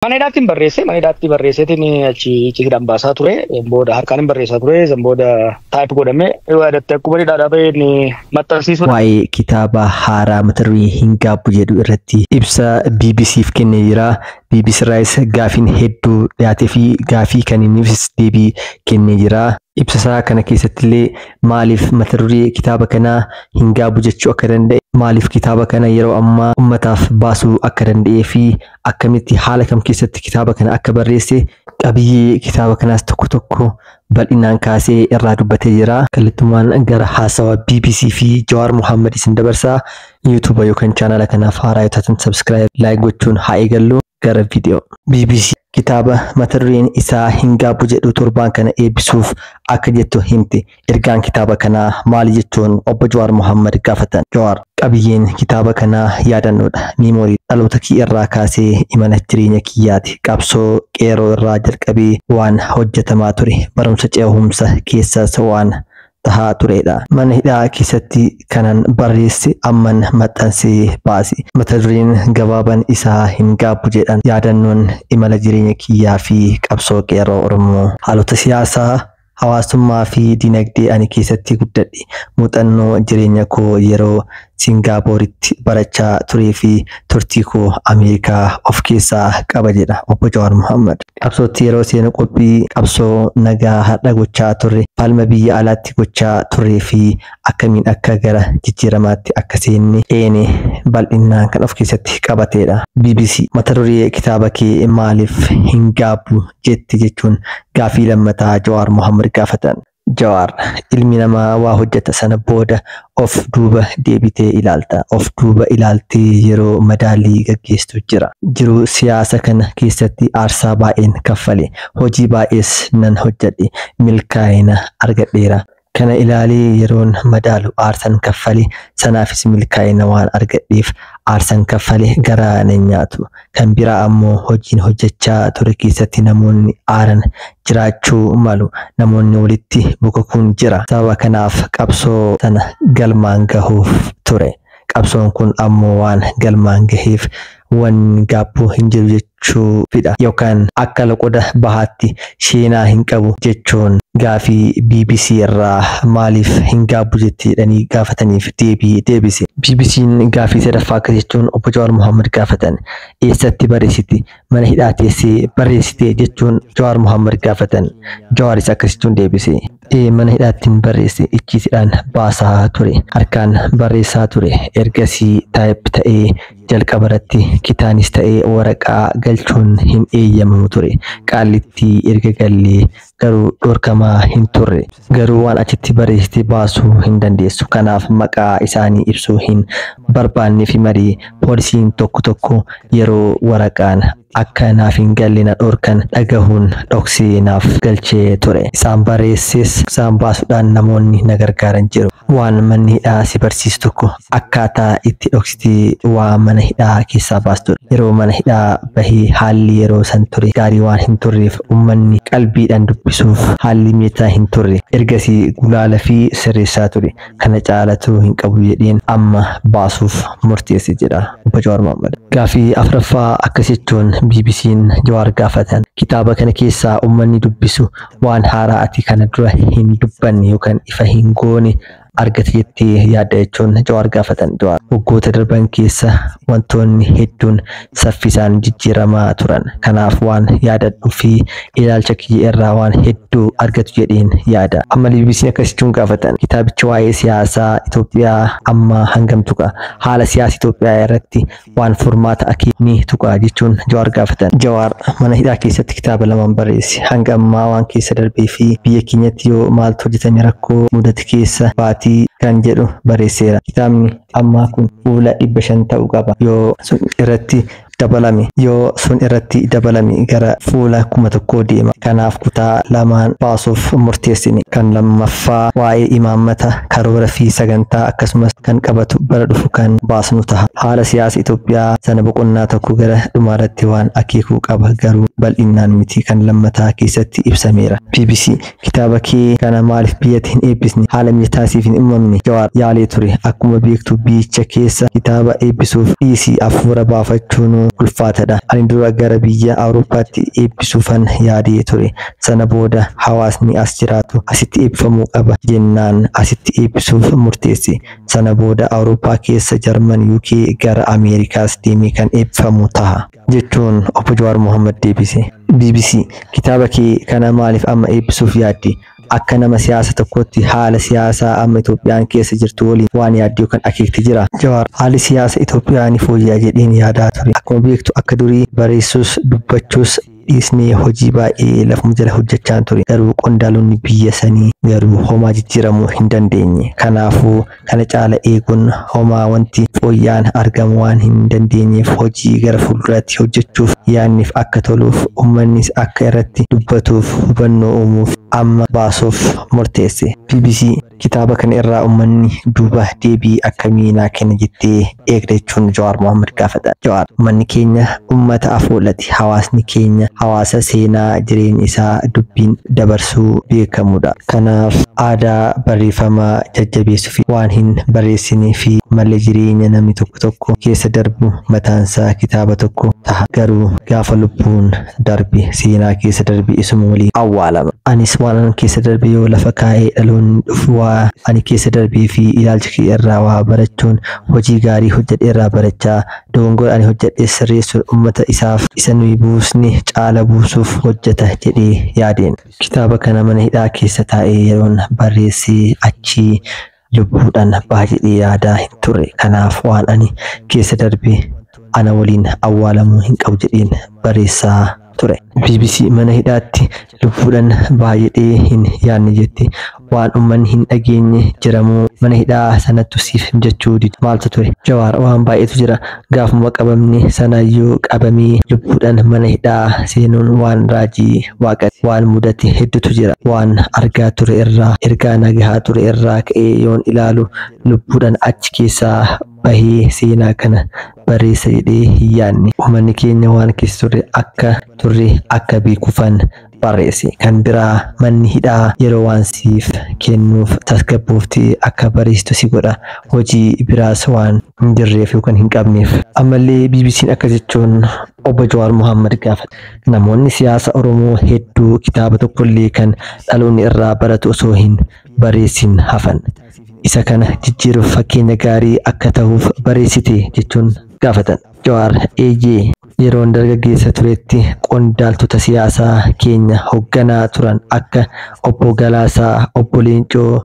Mana hidhaatti barreesse, mana hidhaatti barreesseetiin achi icciitiidhaan baasaa ture. Booda harkaan barreessaa ture. San booda type godhamee yoo yaadatte akkuma hidhaadhaa baheen maxxansiisuudha. Waa'ee kitaaba haaraa mata duree "Hin Gaabbu" jedhu irratti ibsa BBC'f kennee jira. BBC irraayis gaafiin hedduu dhiyaatee fi gaafii kanniiniifis deebii kennee jira. Ibsa isaa kana keessatti illee maaliif mata duree kitaaba kanaa "Hin Gaabbu" jechuu akka danda'e, maaliif kitaaba kana yeroo ammaa uummataaf baasuu akka danda'ee fi akkamitti haala kam keessatti kitaaba kana akka barreesse, qabiyyee kitaaba kanaas tokko tokko bal'inaan kaasee irraa dubbatee jira. Kallattumaan gara haasawaa BBC fi Jawaar Mohaammed isin dabarsaa. YouTube yookaan chaanala kanaaf haaraa yoo taatan subscribe, like gochuun haa eegallu gara viidiyoo. BBC kitaaba mata dureen isaa "Hin Gaabbu" jedhu torbaan kana eebbisuuf akka jettu himte. Ergaan kitaaba kanaa maali jechuun obbo Jawaar Mohaammed gaafatan. Jawaar, qabiyyeen kitaaba kanaa yaadannoodha. Memory dhaloota kiyya irraa kaasee imala jireenya kiyyaati. Qabsoo qeerroo irraa jalqabee waan hojjetamaa ture. Barumsa ce'umsa keessas waan tahaa turedha. Mana hidhaa keessatti kanan barreesse amman maxxansee baase. Mata dureen gabaaban isaa "Hin Gaabbu" jedhan. Yaadannoon imala jireenya kiyyaa fi qabsoo qeerroo Oromoo. Haalota siyaasaa, hawaasummaa fi dinagdee ani keessatti guddadhe. Muuxannoo jireenya koo yeroo Singaappooritti barachaa turee fi turtii koo Ameerikaa of keessaa qaba jedha obbo Jawaar Mohaammed. Qabsootti yeroo seenu qophii qabsoo nagaa har'a gochaa turre, falma biyya alaatti gochaa turree fi akkamiin akka gara jijjiiramaatti akka seenne eene bal'inaan kan of keessatti qabatedha. BBC mata duree kitaaba kee maaliif "Hin Gaabbu" jette jechuun gaafii lammataa Jawaar Mohaammed gaafatan. Jawaar, ilmi namaa waa hojjeta, sana booda of duuba deebitee ilaalta. Of duuba ilaaltee yeroo madaalii gaggeessitu jira. Jiruu siyaasa kana keessatti aarsaa baay'een kaffale. Hojii baay'ees nan hojjedhe. Milkaa'ina argadheera. Kana ilaalee yeroon madaalu aarsaan kaffale sanaafis milkaa'ina waan argadheef aarsaan kaffale garaa nan nyaatu. Kan biraa ammoo hojiin hojjechaa ture keessatti namoonni aaran jiraachuu malu. Namoonni walitti bokokuun jira. Sababa kanaaf qabsoo sana galmaan gahuuf ture. Qabsoon kun ammoo waan galmaan gaheef wanni gaabbuu hin jiru jechuufidha. Yookaan akka loqoda bahaatti sheenaa hin qabu jechuun gaafii BBC irraa maaliif "Hin Gaabbu" jette jedhanii gaafataniif deebii deebise. BBC'n gaafii sadaffaa akkas jechuun obbo Jawaar Mohaammed gaafatan. Eessatti barreessite? Mana hidhaa teessee barreessite jechuun Jawaar Mohaammed gaafatan. Jawaaris akkas jechuun deebise. Ee, mana hidhaattiin barreesse, icciitiidhaan baasaa ture. Harkaan barreessaa ture. Ergasii type ta'ee. Jalqaba irratti kitaanis ta'ee waraqaa galchuun hin eeyyamamu ture. Qaallittii erga gallee garuu dhorkamaa hin turre. Garuu waan achitti barreessite baasuu hin dandeessu. Kanaaf maqaa isaanii ibsuu hin barbaanneef malee poolisiin tokko tokko yeroo waraqaan akka naaf hin galle na dhorkan dhagahuun dhoksee naaf galchee ture. Isaan barreesses isaan baasuudhaan namoonni na gargaaran jiru. Waan manni hidhaa si barsiisu tokko akkaataa itti dhoksitee waa mana hidhaa keessaa baastudha. Yeroo mana hidhaa bahee haalli yeroo san ture gaarii waan hin turreef uummanni qalbiidhaan dubbisuuf haalli mijataa hin turre. Ergasii gulaala fi sirreessaa ture. Kana caalatu hin qabu jedheen amma baasuuf murteesse jedha obbo Jawaar Mohaammed. Gaafii afuraffaa akkas jechuun BBC'n Jawaar gaafatan. Kitaaba kana keessaa uummanni dubbisu waan haaraa ati kana dura hin dubbanne yookaan ifa hin goone argate jettee yaadda jechuun Jawaar gaafatan. Jawaar, waggoota darban keessa wantoonni hedduun saffisaan jijjiiramaa turan. Kanaaf waan yaadadhuu fi ilaalcha kiyya irraa waan hedduu argatu jedheen yaada. Amma BBC'n akkas jechuun gaafatan. Kitaabichi waa'ee siyaasaa Itoophiyaa amma hangam tuqa? Haala siyaasa Itoophiyaa irratti waan furmaata ni tuqa jechuun Jawaar gaafatan. Jawaar, mana hidhaa keessatti kitaaba lamaan barreesse. Hanga ammaa waan keessa darbee fi biyya keenyatti yoo maaltu hojjetame rakkoo mudate keessa baatii kan jedhu barreesseera. Kitaabni ammaa kun fuula 500 ta'uu qaba. Yoo sun irratti dabalame gara fuula 1000 deema. Kanaaf kutaa lamaan baasuuf murteessine. Kan lammaffaa waa'ee imaammata, karoora fi sagantaa akkasumas kan qabatu bara dhufu kan baasnu ta'a. Haala siyaasa Itoophiyaa sana boqonnaa tokko gara dhumaarratti waan akeekuu qaba, garuu bal'innaan miti kan lammataa keessatti ibsameera. BBC kitaaba kee kana maaliif biyyatti hin eebbisne? Haala mijataa siif hin uumamne? Jawaar yaalee ture. Akkuma beektu biyyicha keessa kitaaba eebbisuuf dhiisii hafuura baafachuun ulfaatadha. Ani dura gara biyya Awurooppaatti eebbisuufan yaadee ture. Sana booda hawaasni as jiraatu asitti eebbifamuu qaba jennaan asitti eebbisuuf murteesse. Sana booda Awurooppaa keessa Jarman, UK gara Ameerikaas deemee kan eebbifamu taha jechuun obbo Jawaar Mohammad deebise. BBC kitaaba kee kana maaliif amma eebbisuuf yaadde? Akka nama siyaasa tokkotti haala siyaasaa amma Itoophiyaan keessa jirtu waliin waan yaadde yookaan akeekte jira? Jawaar haalli siyaasa Itoophiyaa ni fooyya'a jedheen yaadaa ture. Akkuma beektu akka durii barreessus dubbachuus dhiisnee hojii baay'ee lafuma jala hojjechaa ture. Garuu qondaalonni biyya sanii garuu homaa jijjiiramuu hin dandeenye. Kanaafuu kana caala eeguun homaa wanti fooyya'aan argamu waan hin dandeenyeef hojii gara fuulduraatti hojjechuuf yaadniif akka toluuf uummannis akka irratti dubbatuuf hubannoo uumuuf amma baasuuf murteesse. BBC kitaaba kana irraa uummanni duuba deebii akkamii naa kenna jettee eegda jechuun Jawaar Mohammad gaafata. Jawaar uummanni keenya uummata afoolati. Hawaasni keenya hawaasa seenaa jireenya isaa dubbiin dabarsuu beekamudha. Kanaaf aadaa barreeffamaa jajjabeessuu fi waan hin barreessinee fi malee jireenya namni tokko tokko keessa darbu mataansaa kitaaba tokko taha. Garuu gaafa lubbuun darbe seenaa keessa darbe isuma waliin awwaalama. Anis waan an keessa darbe yoo lafa kaa'ee dhaloonni dhufu waa ani keessa darbee fi ilaalcha kee irraa waa barachuun hojii gaarii hojjedhe irraa barachaa dogongora ani hojjedhe sirreessuun uummata isaaf isa nuyi buusne caala buusuuf hojjeta jedhee yaadeen. Kitaaba kana mana hidhaa keessa taa'ee yeroon barreessee achii lubbuudhaan baha jedhee yaadaa hin turre. Kanaaf waan ani keessa darbe ana waliin awwaalamuu hin qabu jedheen barreessaa ture. BBC mana hidhaatti lubbuudhaan baha jedhee hin yaadne jette. Waan uummanni hin dhageenye jiramuu mana hidhaa sanattu siif mijachuu dide. Maaltu ture? Jawaar waan baay'eetu jira. Gaafuma qabamne sanayyuu qabamee lubbuudhaan mana hidhaa seenuun waan raajii waaqati. Waan mudate hedduutu jira. Waan argaa ture irraa ergaa nagahaa ture irraa ka'ee yoon ilaalu lubbuudhaan achi keessaa bahee seenaa kana barreessa jedhee hin yaadne. Uummanni keenya waan keessa turre akka turre akka beekuufan barreesse. Kan biraa manni hidhaa yeroo waan siif kennuuf tasgabboofti akka barreessitu si godha. Hojii biraas waan hin jirreef yookaan hin qabneef. Ammallee BBC'n akka jechuun obbo Jawaar Mohammad gaafate. Namoonni siyaasa Oromoo hedduu kitaaba tokkollee kan dhaloonni irraa baratu osoo hin barreessin hafan. Isa kana jijjiiruuf fakkeenya gaarii akka ta'uuf barreessite jechuun gaafatan. Jawaar eeyyee yeroon dargaggeessa turetti qondaaltota siyaasaa keenya hoogganaa turan akka obbo Galaasaa, obbo Leencoo